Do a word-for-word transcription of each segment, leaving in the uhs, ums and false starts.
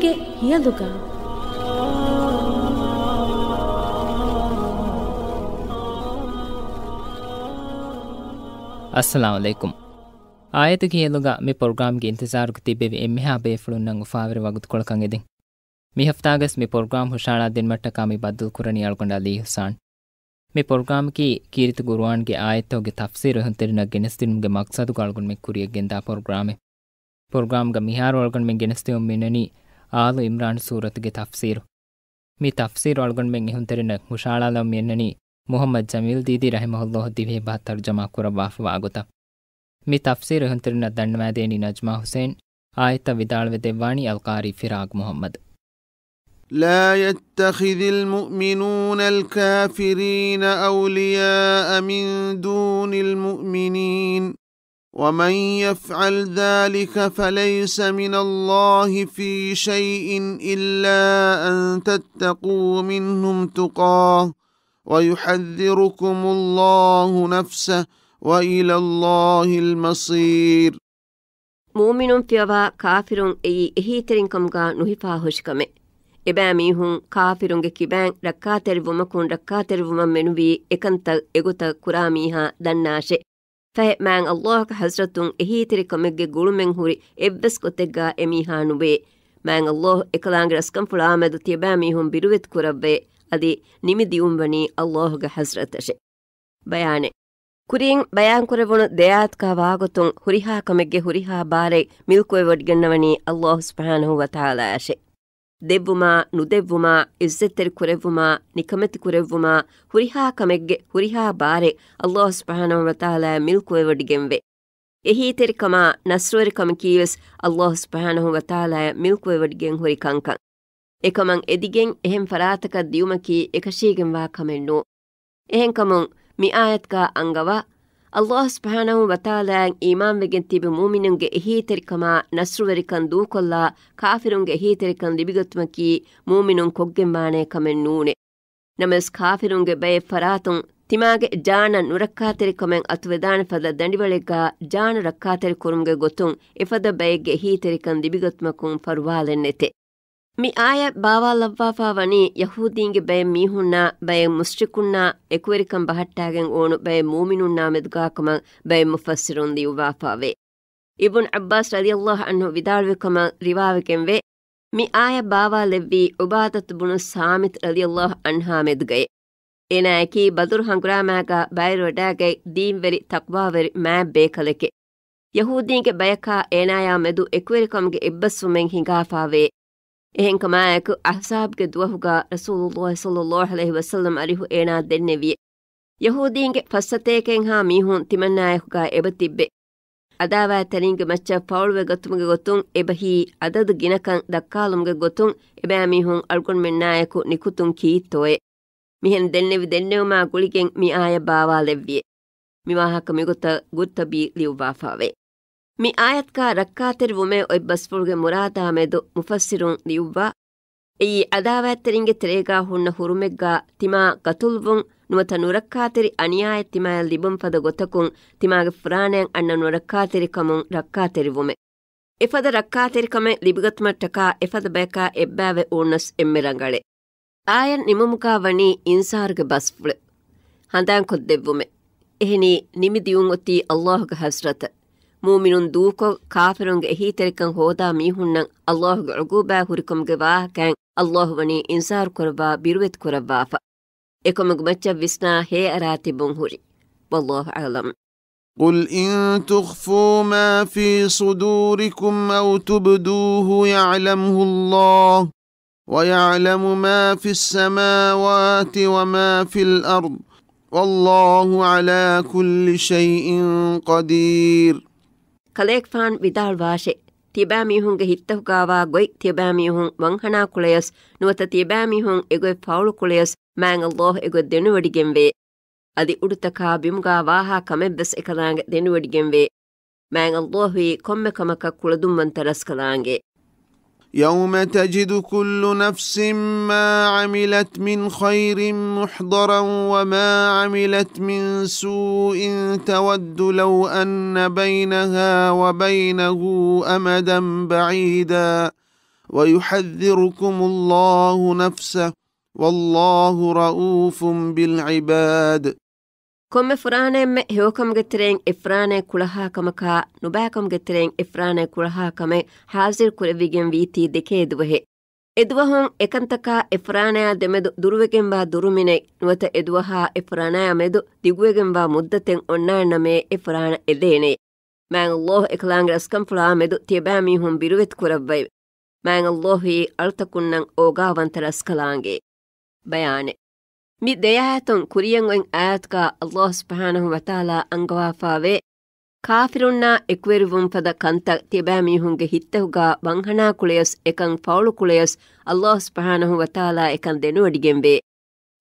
ގެ ހިޔަލުގަ. އައްސަލާމު ޢަލައިކުމް. އާޔަތުގެ ހިޔަލުގަ މި ޕްރޮގްރާމްގެ އިންތިޒާރުގަ ތިއްބެވި އެންމެހާ ބޭފުޅުންނަށް އުފާވެރި ވަގުތުކޮޅަކަށް އެދެން. މި ހަފްތާގަސް މި ޕްރޮގްރާމް ހުށަހަޅާ ދިނުމަށްޓަކާ މި ބައްދަލުކުރަނީ އަޅުގަނޑު އަލީ ހުސާން. މި ޕްރޮގްރާމަކީ ކީރިތި ޤުރުއާންގެ އާޔަތްތަކުގެ ތަފްސީރު އެހުންތެރިންނަށް ގެނެސްދިނުމުގެ މަޤްޞަދުގަ އަޅުގަނޑުމެން ކުރިޔަށް ގެންދާ ޕްރޮގްރާމެއް. ޕްރޮގްރާމްގަ މިހާރު އަޅުގަނޑުމެން ގެނެސްދެމުން މިންނަނީ އާލު ޢިމްރާން ސޫރަތުގެ ތަފްސީރު. މި ތަފްސީރު އަޅުގަނޑުމެން އެހުންތެރިންނަށް ހުށަހަޅާލަމުން މިއަންނަނީ މުޙައްމަދު ޖަމީލް ދީދީ ރަޙިމަހުﷲ ދިވެހި ބަހަށް ތަރުޖަމާ ކުރައްވާފަވާ ގޮތަށް. މި ތަފްސީރު އެހުންތެރިންނަށް ދަންނަވައިދޭނީ ނަޖްމާ ޙުސައިން. އާޔަތްތައް ވިދާޅުވެދެއްވާނީ އަލްޤާރީ ފިރާގް މުޙައްމަދު. لا يتخذ المؤمنون الكافرين أولياء من دون المؤمنين، ومن يفعل ذلك فليس من الله في شيء إلا أن تتقوا منهم تقاة، ويحذركم الله نفسه، وإلى الله المصير. މުއުމިނުން ފިޔަވާ ކާފިރުން އެއީ އެހީތެރިންކަމުގަ ނުހިފާ ހުށިކަމެއް. އެބައިމީހުން ކާފިރުންގެ ކިބައިން ރައްކާތެރިވުމަކުން ރައްކާތެރިވުމަށް މެނުވީ އެކަންތައް އެގޮތަށް ކުރާ މީހާ ދަންނާށޭ. ފަހެ މާތް ﷲ ގެ ޙަޟްރަތުން އެހީތެރިކަމެއްގެ ގުޅުމެއް ހުރި އެއްވެސް ގޮތެއްގަ އެމީހާ ނުބޭ. މާތް ﷲ އެކަލާނގެ ރަސްކަންފުޅާމެދު ތިޔަބައިމީހުން ބިރުވެތި ކުރައްވައޭ. އަދި ނިމި ދިއުން ވަނީ ﷲ ގެ ޙަޟްރަތަށޭ. ބަޔާނެއް. ކުރިން ބަޔާންކުރެވުނު ދެއާޔަތުގަ ވާގޮތުން ހުރިހާ ކަމެއްގެ ހުރިހާ ބާރެއް މިލްކުވެވޮޑިގަންނަވަނީ ﷲ ސުބްޙާނަހޫ ވަތަޢާލާއަށޭ. ދެއްވުމާ، ނުދެއްވުމާ، ޢިއްޒަތްތެރި ކުރެއްވުމާ، ނިކަމެތި ކުރެއްވުމާ، ހުރިހާ ކަމެއްގެ ހުރިހާ ބާރެއް ﷲ ސުބްޙާނަހޫ ވަތަޢާލާއަށް މިލްކުވެވޮޑިގެންވޭ. އެހީތެރިކަމާ، ނަޞްރުވެރިކަމަކީވެސް ﷲ ސުބްޙާނަހޫ ވަތަޢާލާއަށް މިލްކުވެވޮޑިގެން ހުރި ކަންކަން. އެކަމަށް އެދިގެން އެހެން ފަރާތަކަށް ދިޔުމަކީ އެކަށީގެންވާ ކަމެއް ނޫން. އެހެންކަމުން، މި އާޔަތުގަ އަންގަވާ، ﷲ ސުބްޙާނަހޫ ވަތަޢާލާއަށް އީމާންވެގެން ތިބި މުއުމިނުންގެ އެހީތެރިކަމާ ނަޞްރުވެރިކަން ދޫކޮށްލާ، ކާފިރުންގެ އެހީތެރިކަން ލިބިގަތުމަކީ މުއުމިނުން ކޮށްގެންވާނޭ ކަމެއް ނޫނޭ. ނަމަވެސް ކާފިރުންގެ ބައެއް ފަރާތުން ތިމާގެ ޖާނަށް ނުރައްކާތެރިކަމެއް އަތުވެދާނެ ފަދަ ދަނޑިވަޅެއްގަ ޖާނު ރައްކާތެރިކުރުމުގެ ގޮތުން އެފަދަ ބައެއްގެ އެހީތެރިކަން ލިބިގަތުމަކުން ފަރުވާލެއް ނެތޭ. މި އާޔަތް ބާވާލައްވާފާ ވަނީ ޔަހޫދީންގެ ބައެއް މީހުންނާ ބައެއް މުޝްރިކުންނާ އެކުވެރިކަން ބަހައްޓާގެން އުޅުނު ބައެއް މުއުމިނުންނާ މެދުގާކަމަށް ބައެއް މުފައްސިރުން ލިޔުއްވާފާވޭ. އިބްނު ޢައްބާސް ރަޟިޔަﷲ ޢަންހު ވިދާޅުވިކަމަށް ރިވާވެގެންވޭ، މި އާޔަތް ބާވާލެއްވީ ޢުބާދަތު ބުނު ޞާމިތް ރަޟިޔަﷲ ޢަންހާ މެދުގައޭ. އޭނާއަކީ ބަދުރު ހަނގުރާމާގަ ބައިވެރިވަޑާގަތް ދީންވެރި ތަޤްވާވެރި މާތް ބޭކަލެކޭ. ޔަހޫދީންގެ ބަޔަކާ އޭނާޔާ މެދު އެކުވެރިކަމުގެ އެއްބަސްވުމެއް ހިނގާފާވޭ. އެހެންކަމާއެކު، އަޙްޒާބްގެ ދުވަހުގަ ރަސޫލުﷲ ޞައްލަﷲ ޢަލައިހި ވަސައްލަމް އަރިހު އޭނާ ދެންނެވިއެ. ޔަހޫދީންގެ ފައްސަތޭކައެއްހާ މީހުން ތިމަންނާއެކުގަ އެބަ ތިއްބެ. ޢަދާވާތްތެރިންގެ މައްޗަށް ފައުޅުވެގަތުމުގެ ގޮތުން އެބަހީ ޢަދަދު ގިނަކަން ދައްކާލުމުގެ ގޮތުން އެބައިމީހުން އަޅުގަނޑުމެންނާއެކު ނިކުތުން ކީއްތޯއޭ؟ މިހެން ދެންނެވި ދެންނެވުމާ ގުޅިގެން މި އާޔަތް ބާވާލެއްވިއެ. މި ވާހަކަ މިގޮތަށް ގުރްޠަބީ ލިޔުއްވާފާވޭ. މި އާޔަތުގަ ރައްކާތެރިވުމޭ އޮތް ބަސްފުޅުގެ މުރާދާ މެދު މުފައްސިރުން ލިޔުއްވާ، އެއީ ޢަދާވާތްތެރިންގެ ތެރޭގަ ހުންނަ ހުރުމެއްގަ ތިމާ ގަތުލުވުން ނުވަތަ ނުރައްކާތެރި އަނިޔާއެއް ތިމާޔަށް ލިބުން ފަދަ ގޮތަކުން ތިމާގެ ފުރާނަޔަށް އަންނަ ނުރައްކާތެރިކަމުން ރައްކާތެރިވުމެއް. އެފަދަ ރައްކާތެރިކަމެއް ލިބިގަތުމަށްޓަކާ އެފަދަ ބަޔަކާ އެއްބައިވެ އުޅުނަސް އެންމެ ރަނގަޅޭ. އާޔަތް ނިމުމުގަ ވަނީ އިންޒާރުގެ ބަސްފުޅެއް ހަނދާންކޮށްދެއްވުމެއް. އެހެނީ، ނިމިދިއުން އޮތީ ﷲ ގެ ޙަޟްރަތަށް. މުއުމިނުން ދޫކޮށް، ކާފިރުންގެ އެހީތެރިކަން ހޯދާ މީހުންނަށް ﷲ ގެ ޢުޤޫބާތް ހުރިކަމުގެ ވާހަކައިން ﷲ ވަނީ އިންޒާރު ކުރައްވާ ބިރުވެތި ކުރައްވާފަ. އެކަމުގެ މައްޗަށް ވިސްނާ ހޭއަރާ ތިބުން ހުރި. ވައްލާހު އަޢްލަމް. قل إن تخفوا ما في صدوركم أو تبدوه يعلمه الله ويعلم ما في السماوات وما في الأرض والله على كل شيء قدير. ކަލޭގެފާނު ވިދާޅުވާށޭ، ތިޔަބައިމީހުންގެ ހިތްތަކުގަވާ ގޮތް ތިޔަބައިމީހުން ވަންހަނާ ކުޅަޔަސް ނުވަތަ ތިޔަބައިމީހުން އެގޮތް ފައުޅު ކުޅަޔަސް މާތް ﷲ އެގޮތް ދެނެވޮޑިގެންވޭ. އަދި އުޑުތަކާ ބިމުގާ ވާހާ ކަމެއްވެސް އެކަލާނގެ ދެނެވޮޑިގެންވޭ. މާތް ﷲ އީ ކޮންމެ ކަމަކަށް ކުޅަދުންވަންތަ ރަސްކަލާނގެ. يوم تجد كل نفس ما عملت من خير محضرا وما عملت من سوء تود لو أن بينها وبينه أمدا بعيدا ويحذركم الله نفسه والله رءوف بالعباد. ކޮންމެ ފުރާނައެއްމެ ހެޔޮކަމުގެ ތެރެއިން އެފުރާނައެއް ކުޅަހާ ކަމަކާ، ނުބައިކަމުގެ ތެރެއިން އެފުރާނައެއް ކުޅަހާ ކަމެއް ޙާޟިރު ކުރެވިގެން ވީތީ ދެކޭ ދުވަހެއް. އެދުވަހުން އެކަންތަކާ އެފުރާނަޔާ ދެމެދު ދުރުވެގެންވާ ދުރުމިނެއް، ނުވަތަ އެދުވަހާ އެފުރާނަޔާ މެދު ދިގުވެގެންވާ މުއްދަތެއް އޮންނާނެ ނަމޭ އެފުރާނަ އެދޭނެ. މާތް ﷲ އެކަލާނގެ ރަސްކަންފުޅާ މެދު ތިޔަބައިމީހުން ބިރުވެތި ކުރައްވައި. މާތް ﷲ އަޅުތަކުންނަށް އޯގާވަންތަ ރަސްކަލާނގެ. ބަޔާނެއް. މި ދެއާޔަތުން ކުރިޔަށް އޮތް އާޔަތުގަ ﷲ ސުބްޙާނަހޫ ވަތަޢާލާ އަންގަވާފައިވޭ، ކާފިރުންނާ އެކުވެރިވުން ފަދަ ކަންތައް ތިޔަބައިމީހުންގެ ހިތްތަކުގަ ބަންހަނާ ކުޅެޔަސް އެކަން ފައުޅު ކުޅެޔަސް ﷲ ސުބްޙާނަހޫ ވަތަޢާލާ އެކަން ދެނެވޮޑިގެންވޭ.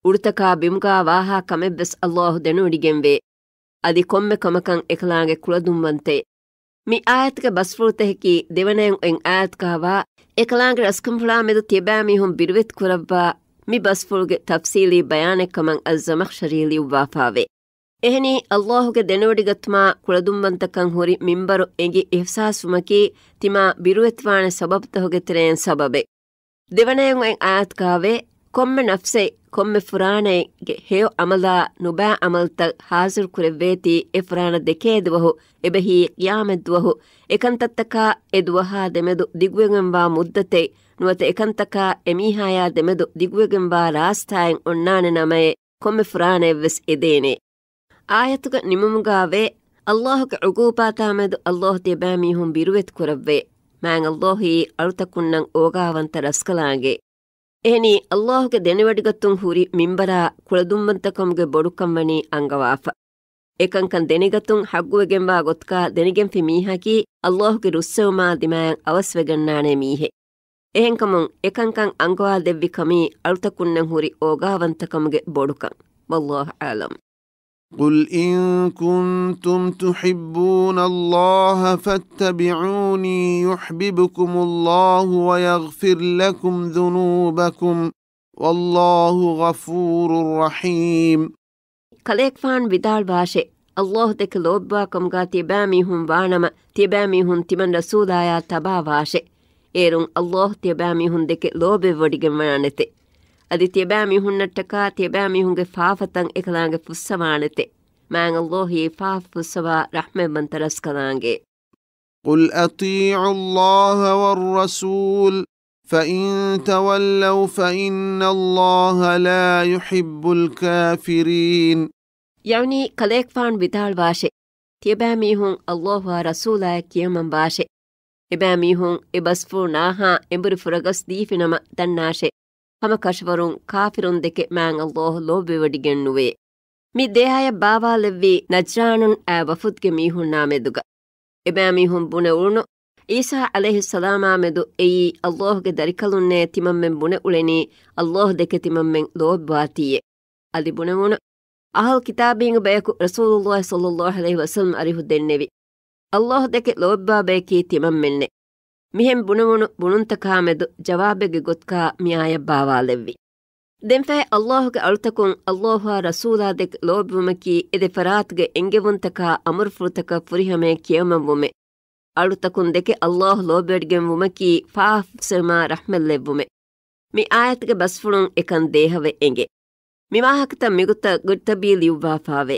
އުޑުތަކާ ބިމުގާ ވާހާ ކަމެއްވެސް ﷲ ދެނެވޮޑިގެންވޭ. އަދި ކޮންމެ ކަމަކަށް އެކަލާނގެ ކުޅަދުންވަންތައެއް. މި އާޔަތުގެ ބަސްފުޅުތަކަކީ ދެވަނައިން އޮތް އާޔަތުގަވާ އެކަލާނގެ ރަސްކަންފުޅާ މެދު ތިޔަބައިމީހުން ބިރުވެތި ކުރައްވާ މި ބަސްފުޅުގެ ތަފްސީލީ ބަޔާނެއް ކަމަށް އައްޒަމަޚްޝަރީ ލިޔުއްވާފައިވޭ. އެހެނީ، ﷲ ގެ ދެނެވޮޑިގަތުމާ ކުޅަދުންވަންތަކަން ހުރި މިންވަރު އެނގި އިޙްސާސްވުމަކީ ތިމާ ބިރުވެތިވާނެ ސަބަބުތަކުގެ ތެރެއިން ސަބަބެއް. ދެވަނައިން އޮތް އާޔަތުގަވޭ، ކޮންމެ ނަފްސެއް، ކޮންމެ ފުރާނައެއްގެ ހެޔޮ ޢަމަލާ ނުބައި ޢަމަލުތައް ޙާޟިރު ކުރެއްވޭތީ، އެ ފުރާނަ ދެކޭ ދުވަހު، އެބަހީ ޤިޔާމަތްދުވަހު، އެކަންތައްތަކާ އެ ދުވަހާ ދެމެދު ދިގުވެގެންވާ މުއްދަތެއް، ނުވަތަ އެކަންތަކާ އެމީހާޔާ ދެމެދު ދިގުވެގެންވާ ރާސްތާއެއް އޮންނާނެ ނަމައޭ، ކޮންމެ ފުރާނައެއްވެސް އެދޭނެ. އާޔަތުގެ ނިމުމުގަވޭ، ﷲ ގެ ޢުޤޫބާތާމެދު ﷲ ތިޔަބައިމީހުން ބިރުވެތި ކުރައްވޭ. މާތް ﷲ އީ އަޅުތަކުންނަށް އޯގާވަންތަ ރަސްކަލާނގެ. އެހެނީ، ﷲ ގެ ދެނެވޮޑިގަތުން ހުރި މިންވަރާ ކުޅަދުންވަންތަކަމުގެ ބޮޑުކަން ވަނީ އަންގަވާފަ. އެކަންކަން ދެނެގަތުން ޙައްޤުވެގެންވާ ގޮތަކާ ދެނެގެންފި މީހަކީ، ﷲ ގެ ރުއްސެވުމާ ދިމާޔަށް އަވަސްވެގަންނާނެ މީހެއް. އެހެންކަމުން، އެކަންކަން އަންގަވާދެއްވި ކަމީ އަޅުތަކުންނަށް ހުރި އޯގާވަންތަކަމުގެ ބޮޑުކަން. والله أعلم. قل إن كنتم تحبون الله فاتبعوني يحببكم الله ويغفر لكم ذنوبكم والله غفور رحيم. ކަލޭގެފާނު ވިދާޅުވާށޭ، ﷲ ދެކެ ލޯބިވާކަމުގާ ތިޔަބައިމީހުން ވާނަމަ، ތިޔަބައިމީހުން ތިމަން ރަސޫލާޔާ ތަބާވާށޭ. އޭރުން ﷲ ތިޔަބައިމީހުން ދެކެ ލޯބިވެވޮޑިގެންވާނެތެ. އަދި ތިޔަބައިމީހުންނަށްޓަކާ ތިޔަބައިމީހުންގެ ފާފަތައް އެކަލާނގެ ފުއްސަވާނެތެ. މާތް ﷲ އީ ފާފަ ފުއްސަވާ ރަޙްމަތްވަންތަ ރަސްކަލާނގެ. قل أطيعوا الله والرسول فإن تولوا فإن الله لا يحب الكافرين. ޔަޢުނީ ކަލޭގެފާނު ވިދާޅުވާށޭ، ތިޔަބައިމީހުން ﷲއާ ރަސޫލާއަށް ކިޔަމަންވާށޭ. އެބައިމީހުން އެ ބަސްފުޅު ނާހާ އެނބުރި ފުރަގަސް ދީފިނަމަ ދަންނާށޭ، ހަމަ ކަށަވަރުން ކާފިރުން ދެކެ މާތް ﷲ ލޯބިވެވޮޑިގެން ނުވޭ. މި ދެއާޔަތް ބާވާލެއްވީ ނަޖްރާނުން އާ ވަފުދުގެ މީހުންނާ މެދުގަ. އެބައިމީހުން ބުނެ އުޅުނު، ޢީސާ ޢަލައިހިއްސަލާމާ މެދު އެއީ ﷲ ގެ ދަރިކަލުންނޭ، ތިމަންމެން ބުނެ އުޅެނީ ﷲ ދެކެ ތިމަންމެން ލޯބިވާތީއޭ. އަދި ބުނެވުނު، އަހުލު ކިތާބީންގެ ބަޔަކު ރަސޫލުﷲ ޞައްލަﷲ ޢަލައިހި ވަސައްލަމަ އަރިހު ދެންނެވި، ﷲ ދެކެ ލޯބިވާ ބަޔަކީ ތިމަންމެންނޭ. މިހެން ބުނެވުނު ބުނުންތަކާ މެދު ޖަވާބެއްގެ ގޮތުގަ މި އާޔަތް ބާވާލެއްވި. ދެންފަހެ ﷲ ގެ އަޅުތަކުން ﷲއާ ރަސޫލާ ދެކެ ލޯބިވުމަކީ އެ ދެ ފަރާތުގެ އެންގެވުންތަކާ އަމުރުފުޅުތަކަށް ފުރިހަމަޔަށް ކިޔަމަންވުމެއް. އަޅުތަކުން ދެކެ ﷲ ލޯބިވެޑިގެންވުމަކީ ފާފަ ފުއްސެވުމާ ރަޙްމަތްލެއްވުމެއް. މި އާޔަތުގެ ބަސްފުޅުން އެކަން ދޭހަވެ އެނގޭ. މި ވާހަކަތައް މިގޮތަށް ގުރްޠަބީ ލިޔުއްވާފައިވޭ.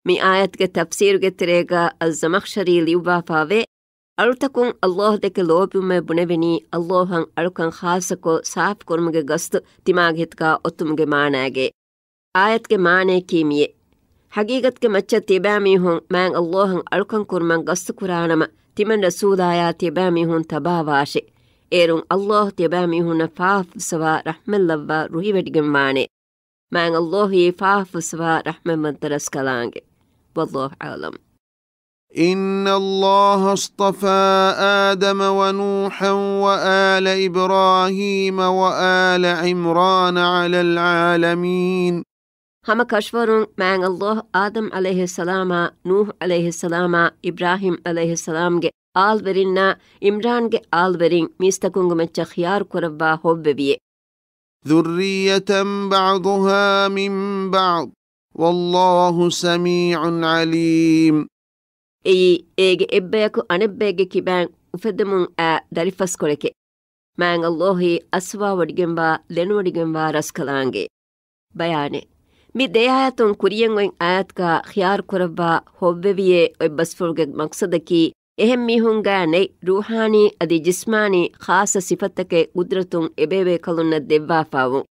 މި އާޔަތުގެ ތަފްސީރުގެ ތެރޭގަ އައްޒަމަޚްޝަރީ ލިޔުއްވާފައިވޭ، އަޅުތަކުން ﷲ ދެކެ ލޯބިވުމޭ ބުނެވެނީ، ﷲއަށް އަޅުކަން ޚާއްޞަކޮށް ސާފުކުރުމުގެ ގަސްދު ތިމާގެ ހިތުގަ އޮތުމުގެ މާނައިގައި. އާޔަތުގެ މާނައަކީ މިއޭ. ޙަޤީޤަތުގެ މައްޗަށް ތިޔަބައިމީހުން މާތް ﷲއަށް އަޅުކަން ކުރުމަށް ގަސްދު ކުރާނަމަ، ތިމަން ރަސޫލާޔާ ތިޔަބައިމީހުން ތަބާވާށޭ. އޭރުން ﷲ ތިޔަބައިމީހުންނަށް ފާފަ ފުއްސަވާ ރަޙްމަތްލައްވާ ރުހިވެޑިގެންވާނެ. މާތް ﷲ އީ ފާފަ ފުއްސަވާ ރަޙްމަތްވަންތަ ރަސްކަލާނގެ. والله أعلم. إن الله اصطفى آدم ونوحا وآل إبراهيم وآل عمران على العالمين. ހަމަ ކަށަވަރުން މާތް ﷲ އާދަމް ޢަލައިހިއްސަލާމާ، ނޫޙް ޢަލައިހިއްސަލާމާ، އިބްރާހީމް ޢަލައިހިއްސަލާމްގެ އާލްވެރިންނާ، ޢިމްރާންގެ އާލްވެރިން މީސްތަކުންގެ މައްޗަށް ޚިޔާރު ކުރައްވާ ހޮއްވެވިއޭ. ذُرِّيَّةً بَعْضُهَا مِنْ بَعْضٍ وَاللَّهُ سَمِيعٌ عَلِيمٌ. އެއީ، އޭގެ އެއްބަޔަކު އަނެއްބައެއްގެ ކިބައިން އުފެދެމުން އައި ދަރިފަސްކޮޅެކޭ. މާތް ﷲ އަސްވާވޮޑިގެންވާ، ލެނުވޮޑިގެންވާ ރަސްކަލާނގެ. ބަޔާނެއް. މި ދެ އާޔަތުން ކުރިޔަށް އޮތް އާޔަތުގަ ޚިޔާރު ކުރައްވާ ހޮއްވެވިއޭ އޮތް ބަސްފުޅުގެ މަޤްޞަދަކީ، އެހެން މީހުންގަ ނެތް ރޫޙާނީ އަދި ޖިސްމާނީ ޚާއްޞަ ސިފަތަކެއް ޤުދްރަތުން އެބޭބޭކަލުންނަށް ދެއްވާފާވުން.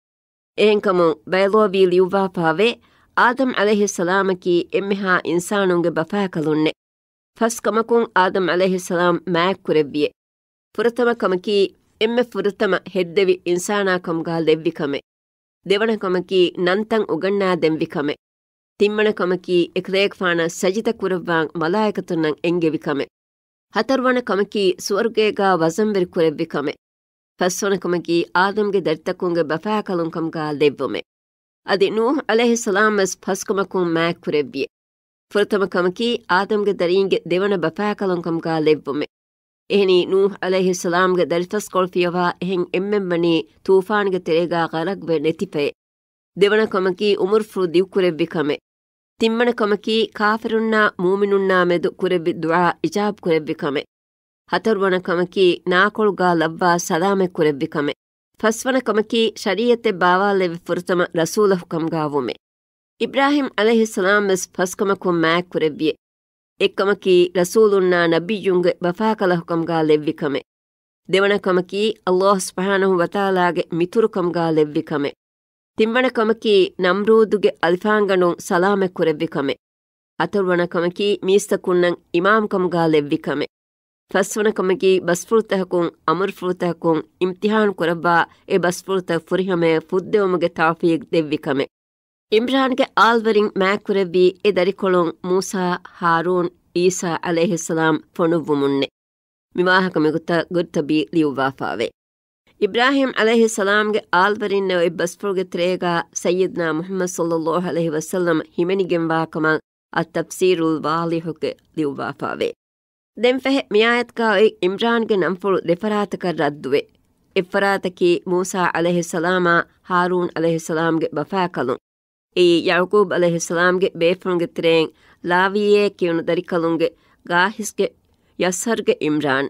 އެހެންކަމުން ބައިޟާވީ ލިޔުއްވާފާވޭ، އާދަމް ޢަލައިހިއްސަލާމަކީ އެންމެހާ އިންސާނުންގެ ބަފާކަލުންނެއް. ފަސް ކަމަކުން އާދަމް ޢަލައިހިއްސަލާމް މާތްކުރެއްވިއެ. ފުރަތަމަ ކަމަކީ، އެންމެ ފުރަތަމަ ހެއްދެވި އިންސާނާ ކަމުގަ ލެއްވި ކަމެއް. ދެވަނަ ކަމަކީ، ނަންތައް އުގަންނާ ދެންވި ކަމެއް. ތިންވަނަ ކަމަކީ، އެކަލޭގެފާނަށް ސަޖިދަ ކުރައްވާން މަލާއިކަތުންނަށް އެންގެވި ކަމެއް. ހަތަރުވަނަ ކަމަކީ، ސުވަރުގޭގަ ވަޒަންވެރި ކުރެއްވި ކަމެއް. ފަސްވަނަ ކަމަކީ، އާދަމްގެ ދަރިތަކުންގެ ބަފާކަލުން ކަމުގަ ލެއްވުމެއް. އަދި ނޫޙު ޢަލައިހިއްސަލާމް ވެސް ފަސް ކަމަކުން މާތްކުރެއްވިއެ. ފުރަތަމަ ކަމަކީ، އާދަމްގެ ދަރީންގެ ދެވަނަ ބަފާކަލުން ކަމުގަ ލެއްވުމެއް. އެހެނީ، ނޫޙު ޢަލައިހިއްސަލާމްގެ ދަރިފަސްކޮޅު ފިޔަވާ އެހެން އެންމެން ވަނީ ތޫފާންގެ ތެރޭގަ ޣަރަޤްވެ ނެތިފައެ. ދެވަނަ ކަމަކީ، އުމުރުފުޅު ދިގުކުރެއްވި ކަމެއް. ތިންވަނަ ކަމަކީ، ކާފިރުންނާ މުއުމިނުންނާ މެދު ކުރެއްވި ދުޢާ އިޖާބު ކުރެއްވި ކަމެއް. ހަތަރުވަނަ ކަމަކީ، ނާކޮޅުގަ ލައްވާ ސަލާމަތް ކުރެއްވި ކަމެއް. ފަސްވަނަ ކަމަކީ، ޝަރީޢަތެއް ބާވާލެއްވި ފުރަތަމަ ރަސޫލަކު ކަމުގަ ވުމެއް. އިބްރާހީމް ޢަލައިހިއްސަލާމް ވެސް ފަސް ކަމަކުން މާތްކުރެއްވިއެ. އެއްކަމަކީ، ރަސޫލުންނާ ނަބިއްޔުންގެ ބަފާކަލަކު ކަމުގަ ލެއްވި ކަމެއް. ދެވަނަ ކަމަކީ، ﷲ ސުބްޙާނަހޫ ވަތަޢާލާގެ މިތުރު ކަމުގަ ލެއްވި ކަމެއް. ތިންވަނަ ކަމަކީ، ނަމްރޫދުގެ އަލިފާންގަނޑުން ސަލާމަތް ކުރެއްވި ކަމެއް. ހަތަރުވަނަ ކަމަކީ، މީސްތަކުންނަށް އިމާމް ކަމުގަ ލެއްވި ކަމެއް. ފަސްވަނަ ކަމަކީ، ބަސްފުޅުތަކަކުން، އަމުރުފުޅުތަކަކުން އިމްތިޙާން ކުރައްވާ، އެ ބަސްފުޅުތައް ފުރިހަމަޔަށް ފުއްދެވުމުގެ ތައުފީޤް ދެއްވި ކަމެއް. އިމްރާންގެ އާލްވެރިން މާތްކުރެއްވީ އެ ދަރިކޮޅުން މޫސާ، ހާރޫން، ޢީސާ ޢަލައިހިއްސަލާމް ފޮނުއްވުމުންނެ. މި ވާހަކަ މިގޮތަށް ގުރްޠަބީ ލިޔުއްވާފާވޭ. އިބްރާހީމް ޢަލައިހިއްސަލާމްގެ އާލްވެރިންނެއް އޮތް ބަސްފުޅުގެ ތެރޭގަ ސައްޔިދުނާ މުޙައްމަދު ޞައްލައްލާހު ޢަލައިހި ވަސައްލަމް ހިމެނިގެންވާ ކަމަށް އައްތަފްސީރުލް ވާޟިޙުގެ ލިޔުއްވާފާވޭ. ދެން ފަހެ މިއާޔަތުގަ އޮތް އިމްރާންގެ ނަންފުޅު ދެފަރާތަކަށް ރައްދުވޭ. އެއްފަރާތަކީ މޫސާ ޢަލައިހިއްސަލާމާ ހާރޫން ޢަލައިހިއްސަލާމްގެ ބަފާކަލުން. އެއީ ޔަޢުޤޫބް ޢަލައިހިއްސަލާމްގެ ބޭފުޅުންގެ ތެރެއިން ލާވީއޭ ކިޔުނު ދަރިކަލުންގެ ގާހިސްގެ ޔަސްހަރްގެ އިމްރާން.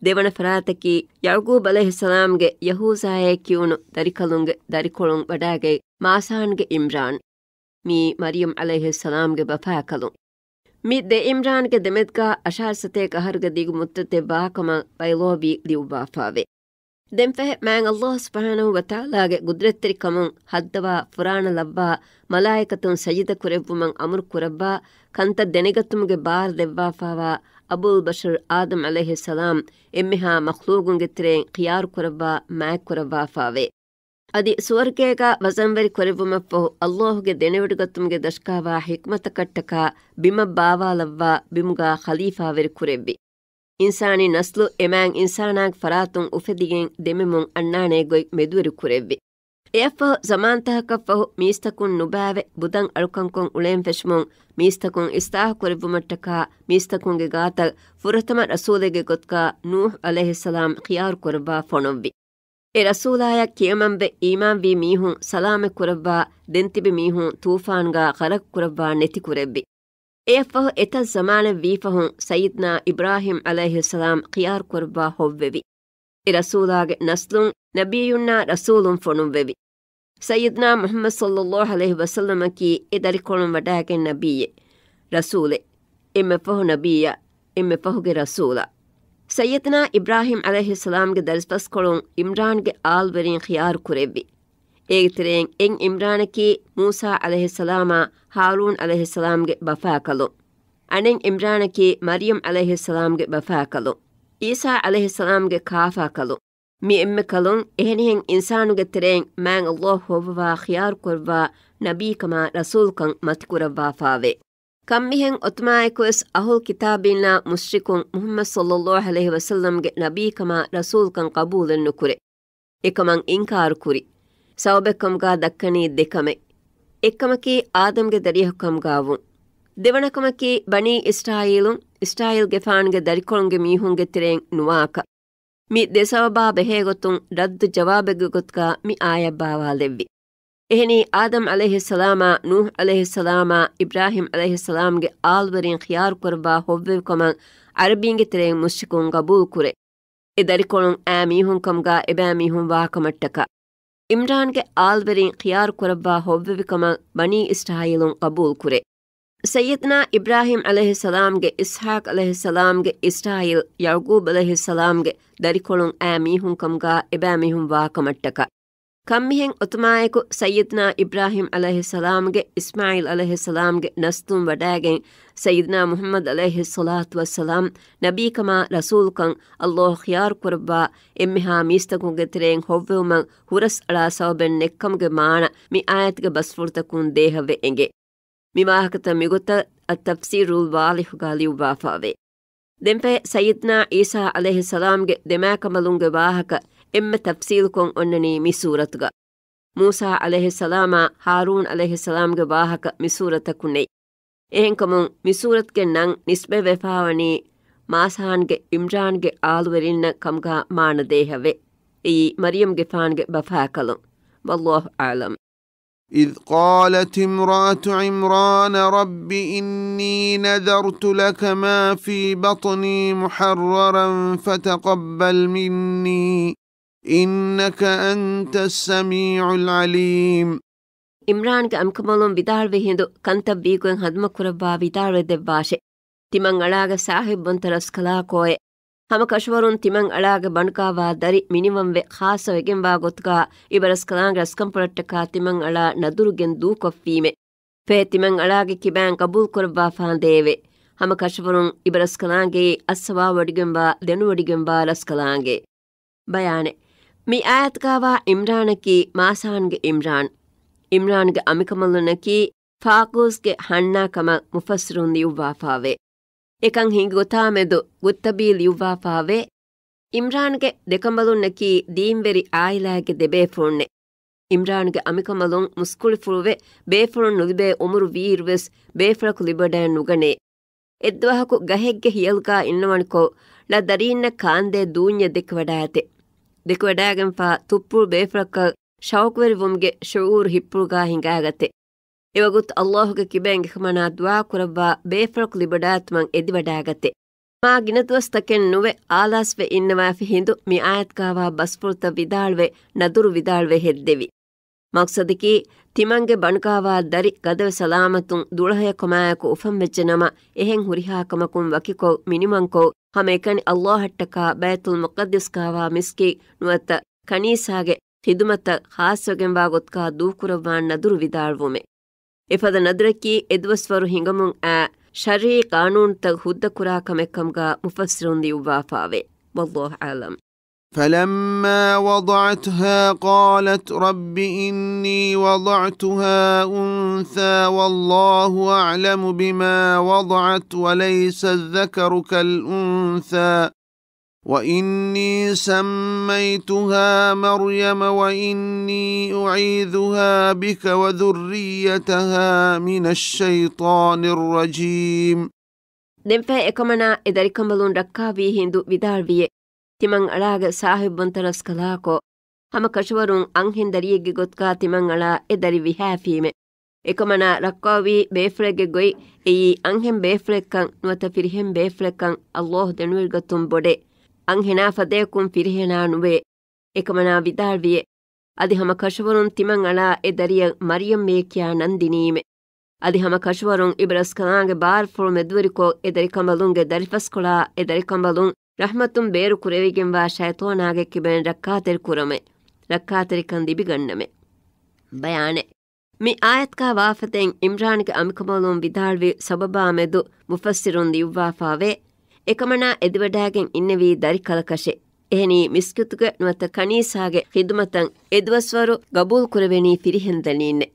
ދެވަނަ ފަރާތަކީ ޔަޢުޤޫބް ޢަލައިހިއްސަލާމްގެ ޔަހޫޒާއޭ ކިޔުނު ދަރިކަލުންގެ ދަރިކޮޅުން ވަޑާގަތް މާސާންގެ އިމްރާން. މިއީ މަރްޔަމް ޢަލައިހިއްސަލާމްގެ ބަފާކަލުން. މި ދެ އިމްރާންގެ ދެމެދުގަ އަށާރަ ސަތޭކަ އަހަރުގެ ދިގު މުއްދަތެއް ވާކަމަށް ބައިޟާވީ ލިޔުއްވާފާވޭ. ދެން ފަހެ މާތް ﷲ ސުބްޙާނަހޫ ވަތަޢާލާގެ ގުދްރަތްތެރިކަމުން ހައްދަވާ ފުރާނަ ލައްވާ މަލާއިކަތުން ސަޖިދަ ކުރެއްވުމަށް އަމުރު ކުރައްވާ ކަންތައް ދެނެގަތުމުގެ ބާރު ދެއްވާފާވާ އަބުލް ބަޝަރު އާދަމް ޢަލައިހިއްސަލާމް އެންމެހާ މަޚްލޫޤުންގެ ތެރެއިން ޚިޔާރު ކުރައްވާ މާތް ކުރައްވާފާވޭ. އަދި ސުވަރުގޭގަ ވަޒަންވެރި ކުރެއްވުމަށްފަހު ﷲ ގެ ދެނެވޮޑިގަތުމުގެ ދަށުގަވާ ޙިކްމަތަކަށްޓަކާ ބިމަށް ބާވާލައްވާ ބިމުގަ ޚަލީފާވެރި ކުރެއްވި. އިންސާނީ ނަސްލު އެ މާތް އިންސާނާގެ ފަރާތުން އުފެދިގެން ދެމެމުން އަންނާނޭ ގޮތް މެދުވެރި ކުރެއްވި. އެއަށްފަހު ޒަމާންތަކަކަށްފަހު މީސްތަކުން ނުބައިވެ ބުދަން އަޅުކަންކޮށް އުޅޭން ފެށުމުން މީސްތަކުން އިސްލާހު ކުރެއްވުމަށްޓަކާ މީސްތަކުންގެ ގާތަށް ފުރަތަމަ ރަސޫލެއްގެ ގޮތުގަ ނޫޙު ޢަލައިހިއްސަލާމް ޚިޔާރު ކުރައްވާ ފޮނުއްވި. އެ ރަސޫލާޔަށް ކިޔަމަންވެ އީމާންވީ މީހުން ސަލާމަތް ކުރައްވާ ދެން ތިބި މީހުން ތޫފާންގަ ޣަރަޤު ކުރައްވާ ނެތި ކުރެއްވި. އެއަށްފަހު އެތައް ޒަމާނެއް ވީފަހުން ސައްޔިދުނާ އިބްރާހީމް ޢަލައިހިއްސަލާމް ޚިޔާރު ކުރައްވާ ހޮއްވެވި. އެ ރަސޫލާގެ ނަސްލުން ނަބިއްޔުންނާ ރަސޫލުން ފޮނުއްވެވި. ސައްޔިދުނާ މުޙައްމަދު ޞައްލައްލާހު ޢަލައިހި ވަސައްލަމަކީ އެ ދަރިކޮޅުން ވަޑާގެން ނަބިއްޔެއް، ރަސޫލެއް، އެންމެ ފަހު ނަބިއްޔާ، އެންމެ ފަހުގެ ރަސޫލާ. ސައްޔިދުނާ އިބްރާހީމް ޢަލައިހިއްސަލާމްގެ ދަރިފަސްކޮޅުން އިމްރާންގެ އާލްވެރިން ޚިޔާރު ކުރެއްވި. އޭގެ ތެރެއިން އެއް އިމްރާނަކީ މޫސާ ޢަލައިހިއްސަލާމާ ހާރޫން ޢަލައިހިއްސަލާމްގެ ބަފާކަލުން. އަނެއް އިމްރާނަކީ މަރްޔަމް ޢަލައިހިއްސަލާމްގެ ބަފާކަލުން. ޢީސާ ޢަލައިހިއްސަލާމްގެ ކާފާކަލުން. މި އެންމެ ކަލުން އެހެނިހެން އިންސާނުގެ ތެރެއިން މާތް ﷲ ހޮއްވަވާ ޚިޔާރު ކުރައްވާ ނަބީކަމާ ރަސޫލުކަން މަތިކުރައްވާފާވޭ. ކަންމިހެން އޮތުމާއެކުވެސް އަހުލު ކިތާބީންނާ މުޝްރިކުން މުޙައްމަދު ޞައްލައްލާހު ޢަލައިހި ވަސައްލަމްގެ ނަބީކަމާ ރަސޫލުކަން ޤަބޫލެއް ނުކުރޭ. އެކަމަށް އިންކާރު ކުރި. ސަބަބެއް ކަމުގާ ދައްކަނީ ދެ ކަމެއް. އެއްކަމަކީ އާދަމްގެ ދަރިއަކު ކަމުގާ ވުން. ދެވަނަ ކަމަކީ ބަނީ އިސްރާއީލުން، އިސްރާއީލްގެފާނުގެ ދަރިކޮޅުންގެ މީހުންގެ ތެރެއިން ނުވާކަށް. މި ދެ ސަބަބާ ބެހޭގޮތުން ރައްދު ޖަވާބެއްގެ ގޮތުގާ މި އާޔަތް ބާވާލެއްވި. އެހެނީ އާދަމް ޢަލައިހިއްސަލާމާ، ނޫޙް ޢަލައިހިއްސަލާމާ، އިބްރާހީމް ޢަލައިހިއްސަލާމްގެ އާލްވެރިން ޚިޔާރު ކުރައްވާ ހޮއްވެވިކަމަށް ޢަރަބީންގެ ތެރެއިން މުޝްރިކުން ގަބޫލު ކުރޭ. އެ ދަރިކޮޅުން އައި މީހުން ކަމުގާ އެބައިމީހުން ވާކަމަށްޓަކާ. އިމްރާންގެ އާލްވެރިން ޚިޔާރު ކުރައްވާ ހޮއްވެވިކަމަށް ބަނީ އިސްރާއީލުން ޤަބޫލު ކުރޭ. ސައްޔިދުނާ އިބްރާހީމް ޢަލައިހިއްސަލާމްގެ، އިސްޙާޤް ޢަލައިހިއްސަލާމްގެ، އިސްރާއީލް ޔަޢުޤޫބް ޢަލައިހިއްސަލާމްގެ ދަރިކޮޅުން އައި މީހުން ކަމުގާ އެބައިމީހުން ވާކަމަށްޓަކާ. ކަންމިހެން އޮތުމާއެކު ސައްޔިދުނާ އިބްރާހީމް ޢަލައިހިއްސަލާމްގެ، އިސްމާޢީލް ޢަލައިހިއްސަލާމްގެ ނަސްލުން ވަޑައިގެން ސައްޔިދުނާ މުޙައްމަދު ޢަލައިހިއްޞަލާތު ވައްސަލާމް ނަބީކަމާ ރަސޫލުކަން ﷲ ޚިޔާރު ކުރައްވާ އެންމެހާ މީސްތަކުންގެ ތެރެއިން ހޮއްވެވުމަށް ހުރަސްއަޅާ ސަބަބެއް ނެއްކަމުގެ މާނަ މި އާޔަތުގެ ބަސްފުޅުތަކުން ދޭހަވެ އެނގޭ. މި ވާހަކަތައް މިގޮތަށް އައްތަފްސީރުލް ވާޟިޙުގާ ލިޔުއްވާފައެވެ. ދެންފަހެ ސައްޔިދުނާ ޢީސާ ޢަލައިހިއްސަލާމްގެ ދެމާކަނބަލުންގެ ވާހަކަ އެންމެ ތަފްޞީލުކޮށް އޮންނަނީ މި ސޫރަތުގަ. މޫސާ ޢަލައިހިއްސަލާމާ ހާރޫން ޢަލައިހިއްސަލާމްގެ ވާހަކަ މި ސޫރަތަކު ނެތް. އެހެންކަމުން މި ސޫރަތުގެ ނަން ނިސްބަތްވެފާވަނީ މާސާންގެ އިމްރާންގެ އާލުވެރިންނަށް ކަމުގާ މާނަ ދޭހަވެ. އެއީ މަރްޔަމްގެފާނުގެ ބަފާކަލުން. ވައްލާހު އަޢުލަމް. إذ قالت امرأة عمران رب إني نذرت لك ما في بطني محررا فتقبل مني إنك أنت السميع العليم. އިމްރާންގެ އަނބިކަނބަލުން ވިދާޅުވި ހިނދު ކަންތައް ވީގޮތް ހަނދުމަކުރައްވާ ވިދާޅުވެ ދެއްވާށެ. ތިމަންއަޅާގެ ސާހިބުންތަ ރަސްކަލާކޯއެ. ހަމަ ކަށަވަރުން ތިމަންއަޅާގެ ބަނޑުގާވާ ދަރި މިނިވަންވެ ޚާއްޞަވެގެންވާ ގޮތުގާ އިބަރަސްކަލާނގެ ރަސްކަންފުޅަށްޓަކާ ތިމަންއަޅާ ނަދުރުގެން ދޫކޮށްފީމެ. ފޭ ތިމަންއަޅާގެ ކިބައިން ޤަބޫލުކުރައްވާފާނދޭވެ. ހަމަ ކަށަވަރުން އިބަރަސްކަލާނގެއީ އައްސަވާވޮޑިގެންވާ ދެނުވޮޑިގެންވާ ރަސްކަލާނގެ. ބަޔާނެއް. މި އާޔަތުގާވާ އިމްރާނަކީ މާސާންގެ އިމްރާން. އިމްރާންގެ އަނބިކަނބަލުންނަކީ ފާޤޫސްގެ ހަންނާ ކަމަށް މުފައްސިރުން ލިޔުއްވާފާވޭ. އެކަން ހިނގި ގޮތާމެދު ގުއްތަބީ ލިޔުއްވާފާވޭ. އިމްރާންގެ ދެކަނބަލުންނަކީ ދީންވެރި އާއިލާއެއްގެ ދެބޭފުޅުންނެއް. އިމްރާންގެ އަނބިކަނބަލުން މުސްކުޅިފުޅުވެ، ބޭފުޅުން ނުލިބޭ އުމުރު ވީއިރުވެސް ބޭފުޅަކު ލިބިވަޑައެއް ނުގަނޭ. އެއްދުވަހަކު ގަހެއްގެ ހިޔަލުގާ އިންނަވަނިކޮށް، ޅަ ދަރީންނަށް ކާންދޭ ދޫންޏެއް ދެކިވަޑާއެތެ. ދެކިވަޑާގެންފާ ތުއްޕުޅު ބޭފުޅަކަށް ޝައުޤުވެރިވުމުގެ ޝުޢޫރު ހިއްޕުޅުގާ ހިނގާގަތެ. އެވަގުތު ﷲ ގެ ކިބައިން އެކަމަނާ ދުޢާ ކުރައްވާ ބޭފުޅަކު ލިބިވަޑާއިތުމަށް އެދިވަޑާގަތެ. މާ ގިނަ ދުވަސްތަކެއް ނުވެ އާލާސްވެ އިންނަވާފި ހިނދު މި އާޔަތުގާވާ ބަސްފުޅުތައް ވިދާޅުވެ ނަދުރު ވިދާޅުވެ ހެއްދެވި. މަޤްޞަދަކީ، ތިމަންގެ ބަނޑުގާވާ ދަރި ގަދަވެ ސަލާމަތުން ދުޅަހެޔޮކަމާއެކު އުފަންވެއްޖެނަމަ، އެހެން ހުރިހާ ކަމަކުން ވަކިކޮށް މިނިވަންކޮށް، ހަމައެކަނި ﷲ އަށްޓަކާ ބައިތުލް މުޤައްދަސްގާވާ މިސްކިތް ނުވަތަ ކަނީސާގެ ޚިދުމަތަށް ޚާއްޞަވެގެންވާ ގޮތުގާ ދޫކުރައްވާން ނަދުރު ވިދާޅުވުމެއް. އެފަދަ ނަދުރަކީ އެދުވަސްވަރު ހިނގަމުން އައި ޝަރްޢީ ޤާނޫނުތައް ހުއްދަކުރާ ކަމެއް ކަމުގާ މުފައްސިރުން ލިޔުއްވާފާވޭ. ވައްލާހު އަޢުލަމް. فلما وضعتها قالت رب إني وضعتها أنثى والله أعلم بما وضعت وليس الذكر كالأنثى وإني سميتها مريم وإني أعيذها بك وذريتها من الشيطان الرجيم. ދެންފަހެ އެކަމަނާ އެ ދަރިކަނބަލުން ރައްކާވީ ހިނދު ވިދާޅުވިއެ. ތިމަން އަޅާގެ ސާހިބުންތަ ރަސްކަލާކޯ. ހަމަ ކަށަވަރުން އަންހެން ދަރިއެއްގެ ގޮތުގާ ތިމަން އަޅާ އެ ދަރި ވިހާފީމެ. އެކަމަނާ ރައްކާވީ ބޭފުޅެއްގެ ގޮތް އެއީ އަންހެން ބޭފުޅެއްކަން ނުވަތަ ފިރިހެން ބޭފުޅެއްކަން ﷲ ދެނެވިގަތުން ބޮޑެ. އަންހެނާ ފަދަޔަކުން ފިރިހެނާ ނުވޭ. އެކަމަނާ ވިދާޅުވިއެ. އަދި ހަމަ ކަށަވަރުން ތިމަން އަޅާ އެ ދަރިއަށް މަރްޔަމް އޭ ކިޔާ ނަން ދިނީމެ. އަދި ހަމަ ކަށަވަރުން އިބަރަސްކަލާނގެ ބާރުފުޅު މެދުވެރިކޮށް އެ ދަރިކަނބަލުންގެ ދަރިފަސްކޮޅާ އެ ދަރިކަނބަލުން ރަޙްމަތުން ބޭރު ކުރެވިގެންވާ ޝައިޠޯނާގެ ކިބައިން ރައްކާތެރި ކުރަމެ. ރައްކާތެރިކަން ލިބިގަންނަމެ. ބަޔާނެއް. މި އާޔަތުގާ ވާފަދައިން އިމްރާންގެ އަނބިކަނބަލުން ވިދާޅުވި ސަބަބާ މެދު މުފައްސިރުން ލިޔުއްވާފާވޭ. އެކަމަނާ އެދިވަޑާގެން އިންނެވީ ދަރިކަލަކަށެ. އެހެނީ މިސްކިތުގެ ނުވަތަ ކަނީސާގެ ޚިދުމަތަށް އެދުވަސްވަރު ގަބޫލުކުރެވެނީ ފިރިހެން ދަނީންނެ.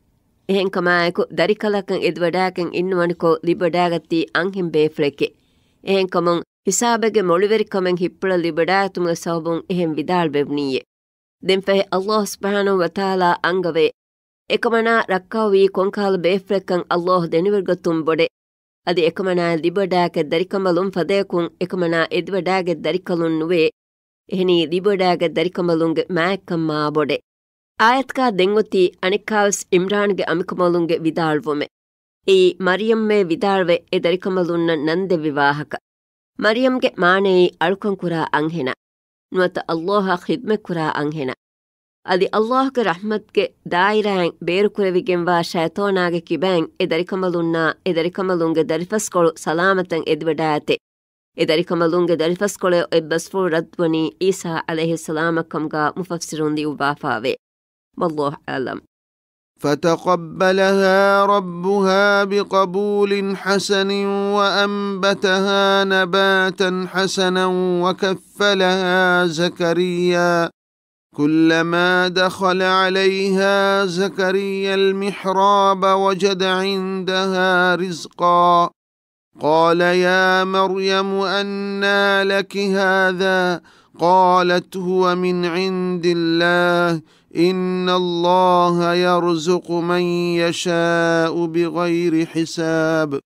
އެހެންކަމާއެކު ދަރިކަލަކަށް އެދިވަޑާގެން އިންނަވަނިކޮށް ލިބިވަޑާގަތީ އަންހެން ބޭފުޅެކެ. އެހެންކަމުން ހިސާބެއްގެ މޮޅިވެރިކަމެއް ހިއްޕުޅަށް ލިބިވަޑާގަތުމުގެ ސަބަބުން އެހެން ވިދާޅުވެވުނީއޭ. ދެންފަހެ ﷲ ސުބްޙާނަހޫ ވަތަޢާލާ އަންގަވޭ. އެކަމަނާ ރައްކާވީ ކޮންކަހަލަ ބޭފުޅެއްކަން ﷲ ދެނެވިގަތުން ބޮޑެ. އަދި އެކަމަނާއަށް ލިބިވަޑާގަތް ދަރިކަނބަލުން ފަދަޔަކުން އެކަމަނާ އެދިވަޑާގަތް ދަރިކަލުން ނުވޭ. އެހެނީ ލިބިވަޑާގަތް ދަރިކަނބަލުންގެ މާތްކަން މާ ބޮޑެ. އާޔަތުގާ ދެންއޮތީ އަނެއްކާވެސް އިމްރާންގެ އަނބިކަނބަލުންގެ ވިދާޅުވުމެއް. އެއީ މަރްޔަމްމޭ ވިދާޅުވެ އެ ދަރިކަނބަލުންނަށް ނަން ދެއްވި ވާހަކަ. މަރްޔަމްގެ މާނައީ އަޅުކަންކުރާ އަންހެނާ. ނުވަތަ ﷲ އަށް ޚިދްމަތްކުރާ އަންހެނަށް. އަދި ﷲ ގެ ރަޙްމަތުގެ ދާއިރާއިން ބޭރުކުރެވިގެންވާ ޝައިޠާނާގެ ކިބައިން އެ ދަރިކަނބަލުންނާ އެ ދަރިކަނބަލުންގެ ދަރިފަސްކޮޅު ސަލާމަތަށް އެދިވަޑާއެތެ. އެ ދަރިކަނބަލުންގެ ދަރިފަސްކޮޅެއް އެއްބަސްފުޅު ރައްދުވަނީ ޢީސާ ޢަލައިހިއްސަލާމަށް ކަމުގާ މުފައްސިރުން ލިޔުއްވާފާވޭ. ވައްލާހު އަޢްލަމް. فتقبلها ربها بقبول حسن وأنبتها نباتا حسنا وكفلها زكريا. كلما دخل عليها زكريا المحراب وجد عندها رزقا. قال يا مريم أنى لك هذا؟ قالت هو من عند الله إن الله يرزق من يشاء بغير حساب.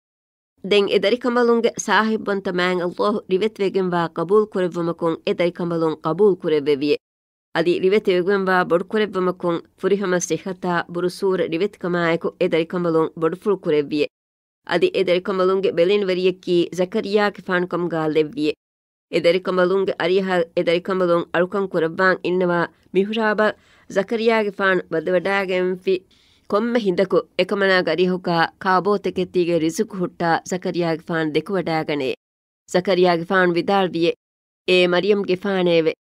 ދެން އެ ދަރިކަނބަލުންގެ ސާހިބުވަންތަ މާތް ﷲ ރިވެތިވެގެންވާ ޤަބޫލު ކުރެއްވުމަކުން އެ ދަރިކަނބަލުން ޤަބޫލު ކުރެއްވެވިއެ. އަދި ރިވެތިވެގެންވާ ބޮޑުކުރެއްވުމަކުން ފުރިހަމަ ޞިއްޙަތާ ބުރުސޫރަ ރިވެތިކަމާއެކު އެ ދަރިކަނބަލުން ބޮޑުފުޅު ކުރެއްވިއެ. އަދި އެ ދަރިކަނބަލުންގެ ބެލެނިވެރިޔަކީ ޒަކަރިއްޔާގެފާނު ކަމުގާ ލެއްވިއެ. އެ ދަރިކަނބަލުންގެ އަރިހަށް އެ ދަރިކަނބަލުން އަޅުކަން ކުރައްވާން އިންނަވާ މިޙްރާބަށް ޒަކަރިއްޔާގެފާނު ވަދެވަޑާގެންފި ކޮންމެ ހިނދަކު އެކަމަނާގެ އަރިހުގާ ކާބޯތަކެތީގެ ރިޒުޤު ހުއްޓާ ޒަކަރިއްޔާގެފާނު ދެކެވަޑާގަނޭ. ޒަކަރިއްޔާގެފާނު ވިދާޅުވިއެ، އޭ މަރްޔަމްގެފާނޭވެ!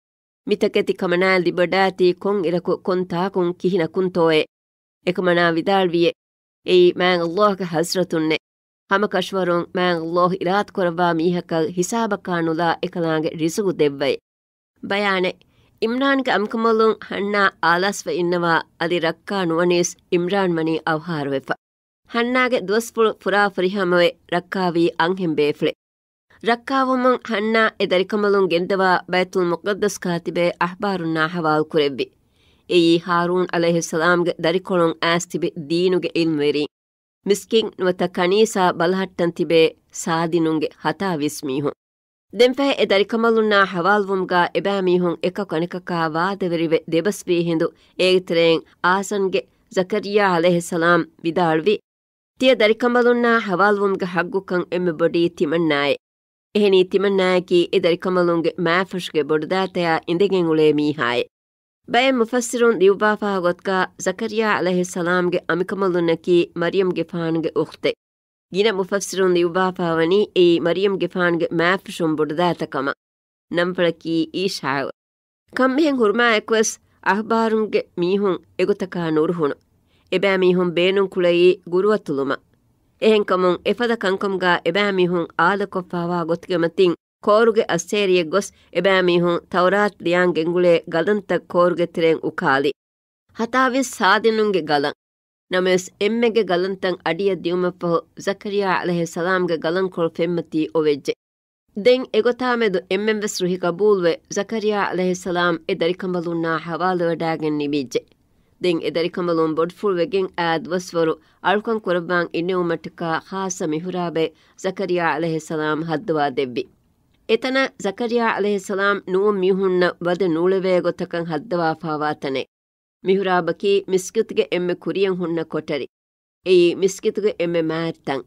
މި ތަކެތި ކަމަނާއަށް ލިބިވަޑާތީ ކޮންއިރަކު ކޮން ތާކުން ކިހިނަކުންތޯއޭ؟ އެކަމަނާ ވިދާޅުވިއެ، އެއީ މާތް ﷲ ގެ ޙަޟްރަތުންނޭ. ހަމަކަށަވަރުން މާތް ﷲ އިރާދަކުރައްވާ މީހަކަށް ހިސާބަކާ ނުލާ އެކަލާނގެ ރިޒުޤު ދެއްވައި. ބަޔާނެއް، އިމްރާންގެ އަނބިކަނބަލުން ހަންނާ އާލާސްވެ އިންނަވާ އަދި ރައްކާ ނުވަނީސް އިމްރާން ވަނީ އަވަހާރަވެފަ. ހަންނާގެ ދުވަސްފުޅު ފުރާ ފުރިހަމަވެ ރައްކާވީ އަންހެން ބޭފުޅެއް. ރައްކާވުމުން ހަންނާ އެ ދަރިކަނބަލުން ގެންދަވާ ބައިތުލް މުޤައްދަސްގާ ތިބޭ އަޙްބާރުންނާ ޙަވާލު ކުރެއްވި. އެއީ ހާރޫން ޢަލައިހިއްސަލާމްގެ ދަރިކޮޅުން އައިސް ތިބި ދީނުގެ ޢިލްމުވެރީން. މިސްކިތް ނުވަތަ ކަނީސާ ބަލަހައްޓަން ތިބޭ ސާދިނުންގެ ހަތާވީސް މީހުން. ދެންފަހެ އެ ދަރިކަނބަލުންނާ ޙަވާލުވުމުގާ އެބައިމީހުން އެކަކު އަނެކަކާ ވާދަވެރިވެ ދެބަސްވީ ހިނދު އޭގެ ތެރެއިން އާސަންގެ ޒަކަރިއްޔާ ޢަލައިހިއްސަލާމް ވިދާޅުވި، ތިޔަ ދަރިކަނބަލުންނާ ޙަވާލުވުމުގެ ޙައްޤުކަން އެންމެ ބޮޑީ ތިމަންނާއެއް. އެހެނީ ތިމަންނާއަކީ އެ ދަރިކަނބަލުންގެ މާފުށުގެ ބޮޑުދާތަޔާ އިނދެގެން އުޅޭ މީހާއެއް. ބައެއް މުފައްސިރުން ލިޔުއްވާފާ ގޮތުގާ ޒަކަރިއްޔާ ޢަލައިހިއްސަލާމްގެ އަނބިކަނބަލުންނަކީ މަރްޔަމްގެފާނުގެ އުޚްތެއް. ގިނަ މުފައްސިރުން ލިޔުއްވާފާވަނީ އެއީ މަރްޔަމްގެފާނުގެ މާފުށުން ބޮޑުދާތަކަމަށް. ނަންފުޅަކީ އީޝާޢު. ކަންމިހެން ހުރުމާއެކުވެސް އަޚްބާރުންގެ މީހުން އެގޮތަކާ ނުރުހުނު. އެބައިމީހުން ބޭނުންކުޅައީ ގުރުއަތުލުމަށް. އެހެންކަމުން އެފަދަ ކަންކަމުގާ އެބައިމީހުން އާލަކޮށްފާވާ ގޮތުގެ މަތިން ކޯރުގެ އައްސޭރިއެއް ގޮސް އެބައިމީހުން ތައުރާތު ލިޔާން ގެންގުޅޭ ގަލަންތައް ކޯރުގެ ތެރެއިން އުކާލި. ހަތާވީސް ސާދިނުންގެ ގަލަން. ނަމަވެސް އެންމެގެ ގަލަންތައް އަޑިއަށް ދިއުމަށްފަހު ޒަކަރިއްޔާ ޢަލައިހިއްސަލާމްގެ ގަލަންކޮޅު ފެންމަތީ އޮވެއްޖެ. ދެން އެގޮތާމެދު އެންމެންވެސް ރުހި ގަބޫލުވެ، ޒަކަރިއްޔާ ޢަލައިހިއްސަލާމް އެ ދަރިކަނބަލުންނާ ޙަވާލުވެވަޑާގެން ނިމިއްޖެ. ދެން އެ ދަރިކަނބަލުން ބޮޑުފުޅުވެގެން އާ ދުވަސްވަރު އަޅުކަން ކުރައްވާން އިންނެވުމަށްޓަކާ ޚާއްޞަ މިޙުރާބެއް ޒަކަރިއްޔާ ޢަލައިހިއްސަލާމް ހައްދަވާ ދެއްވި. އެތަނަށް ޒަކަރިއްޔާ ޢަލައިހިއްސަލާމް ނޫން މީހުންނަށް ވަދެ ނޫޅެވޭ ގޮތަކަށް ހައްދަވާފާވާ ތަނެއް. މިޙުރާބަކީ މިސްކިތުގެ އެންމެ ކުރިޔަށް ހުންނަ ކޮޓަރި. އެއީ މިސްކިތުގެ އެންމެ މާތް ތަން.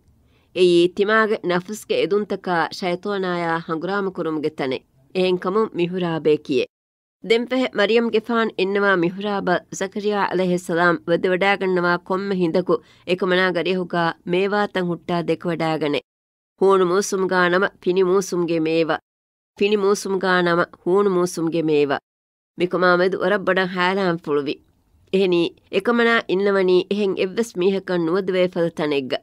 އެއީ ތިމާގެ ނަފުސްގެ އެދުންތަކާ ޝައިޠާނާޔާ ހަނގުރާމަ ކުރުމުގެ ތަނެއް. އެހެންކަމުން މިޙުރާބޭ ކިޔޭ. ދެންފަހެ މަރްޔަމްގެފާން އިންނަވާ މިޙުރާބަށް ޒަކަރިއްޔާ ޢަލައިހިއްސަލާމް ވަދެވަޑާގަންނަވާ ކޮންމެ ހިނދަކު އެކަމަނާގެ އަރިހުގާ މޭވާތައް ހުއްޓާ ދެކެވަޑާގަނޭ. ހޫނު މޫސުމުގާ ނަމަ ފިނި މޫސުމުގެ މޭވާ، ފިނި މޫސުމުގާ ނަމަ ހޫނު މޫސުމުގެ މޭވާ. މިކަމާމެދު ވަރަށް ބޮޑަށް ހައިރާންފުޅުވި. އެހެނީ، އެކަމަނާ އިންނަވަނީ އެހެން އެއްވެސް މީހަކަށް ނުވަދެވޭ ފަދަ ތަނެއްގަ.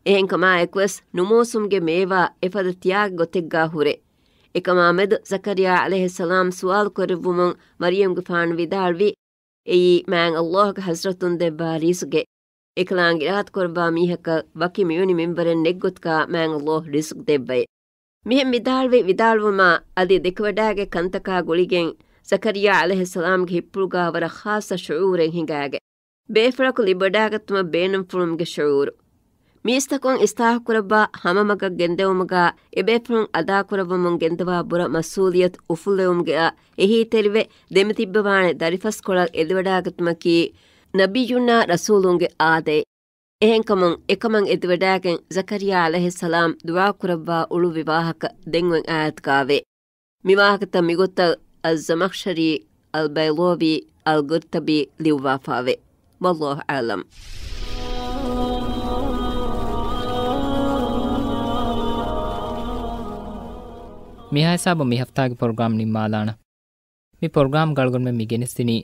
އެހެންކަމާއެކުވެސް، ނުމޫސުމުގެ މޭވާ އެފަދަ ތިޔާގެ ގޮތެއްގާ ހުރޭ. އެކަމާމެދު ޒަކަރިއްޔާ ޢަލައިހިއްސަލާމް ސުވާލު ކުރެއްވުމުން މަރްޔަމްގެފާނު ވިދާޅުވީ، އެއީ މާތް ﷲ ގެ ޙަޟްރަތުން ދެއްވާ ރިޒުގެއް. އެކަލާނގެ އިރާދަކުރައްވާ މީހަކަށް ވަކި މިވެނި މިންވަރެއް ނެތްގޮތަކާ މާތް ﷲ ރިޒުގް ދެއްވައެ. މިހެން ވިދާޅުވި ވިދާޅުވުމާ އަދި ދެކެވަޑާގެ ކަންތަކާ ގުޅިގެން ޒަކަރިއްޔާ ޢަލައިހިއްސަލާމްގެ ހިތްޕުޅުގާ ވަރަށް ޚާއްޞަ ޝުޢޫރެއް ހިނގާގެ. ބޭފުޅަކު ލިބިވަޑާގަތުމަށް ބޭނުންފުޅުމުގެ ޝުޢޫރު. މީސްތަކުން އިސްލާހުކުރައްވާ ހަމަ މަގަށް ގެންދެވުމުގާ އެބޭފުޅުން އަދާކުރައްވަމުން ގެންދަވާ ބުރަ މަސްއޫލިއްޔަތު އުފުއްލެވުމުގެއާ އެހީތެރިވެ ދެމިތިއްބަވާނެ ދަރިފަސްކޮޅަށް އެދިވަޑާގަތުމަކީ ނަބިއްޔުންނާ ރަސޫލުންގެ އާދައެއް. އެހެންކަމުން އެކަމަށް އެދިވަޑާގެން ޒަކަރިއްޔާ ޢަލައިހިއްސަލާމް ދުޢާކުރައްވާ އުޅުއްވި ވާހަކަ ދެން އޮތް އާޔަތުގާވޭ. މިވާހަކަތައް މިގޮތަށް އައްޒަމަޚްޝަރީ، އަލްބައިޟާވީ، އަލްގުރްޠަބީ ލިޔުއްވާފައެވެ. ވައްލާހު އަޢްލަމް. މިހާ ހިސާބުން މި ހަފްތާގެ ޕްރޮގްރާމް ނިންމާލާނަން. މި ޕްރޮގްރާމް ގަޅުގަނޑުމެން މި ގެނެސްދިނީ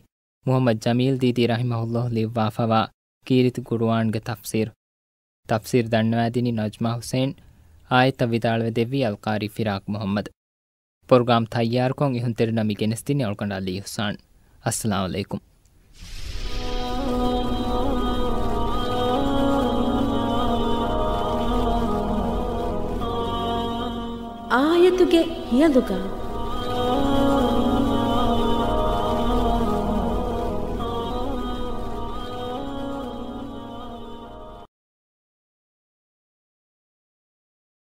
މުޙައްމަދު ޖަމީލް ދީދީ ރަޙިމަހުﷲ ލިޔުއްވާފަވާ ކީރިތި ޤުރުއާންގެ ތަފްސީރު. ތަފްސީރު ދަންނަވާދިނީ ނަޖްމާ ޙުސައިން، އާޔަތްތައް ވިދާޅުވެދެއްވީ އަލްޤާރީ ފިރާޤް މުޙައްމަދު. ޕްރޮގްރާމް ތައްޔާރުކޮށް އިހުންތެރިންނަށް މި ގެނެސްދިނީ އަޅުގަނޑު ޢަލީ އިޙްސާން. އައްސަލާމު ޢަލައިކުމް. އާޔަތުގެ ހިޔަލުގަ